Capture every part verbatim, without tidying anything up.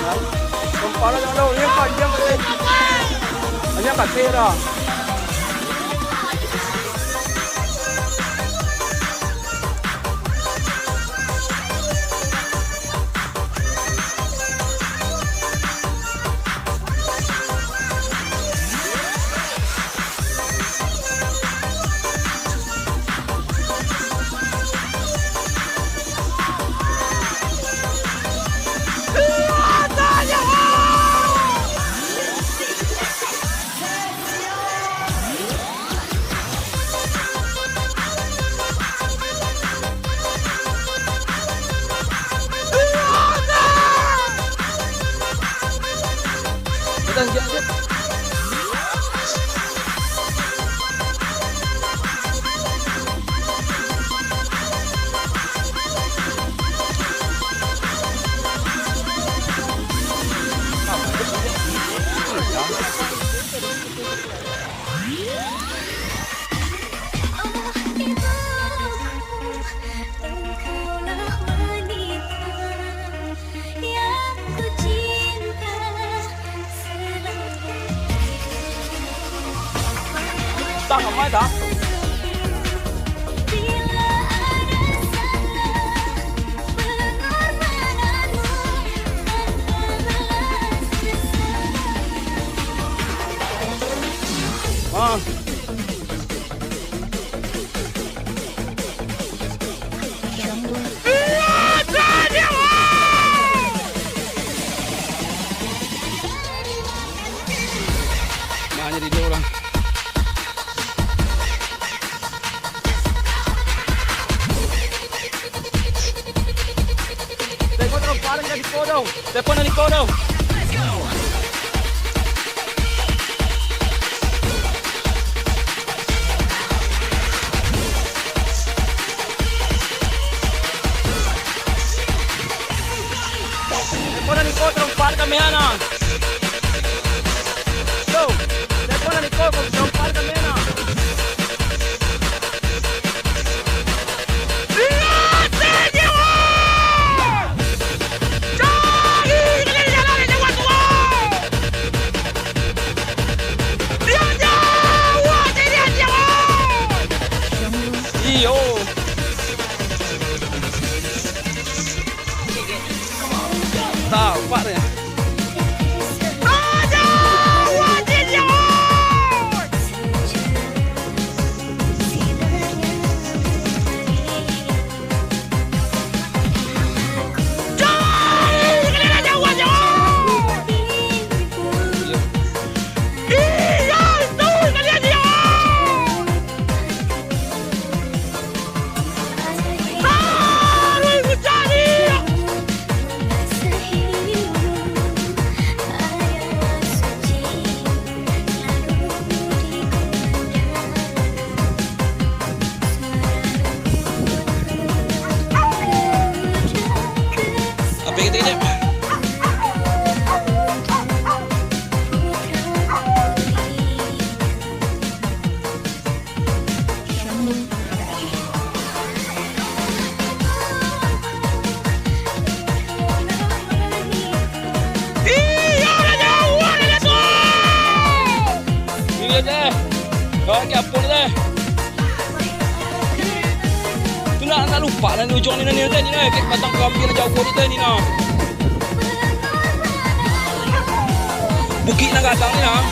Kepala jangan dong, yang panjang kateh. Panjang kateh dah. Tahan, Mai, dah. Ah. Nah, jadi dua orang. Telepon orang paling ka di kodong. Telepon dari kodong. Telepon dari kodong, paling kami ana. Yo, telepon dari kodong, paling kami ana. Iyo. Tapak dia. Apa kita ini? Iyo, lah jauah, lah jatuah. Ini deh. Kau lagi apa ni deh? Tu nak, nak lupa lah ni ujung ni, ni, ni, ni, ni, ni. Batang kambing lah jauah ni, ni, ni. Bukik nan gadang ni, nah.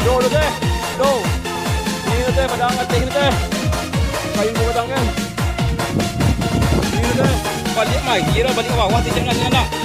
Do, do, teh. Do. Ni, do, teh, padang ateh ni, teh. Kayu ko padang kan. Ni, do, teh. Baliak mai, kiro baliak ka bawah, teh, jangan, jangan, nak.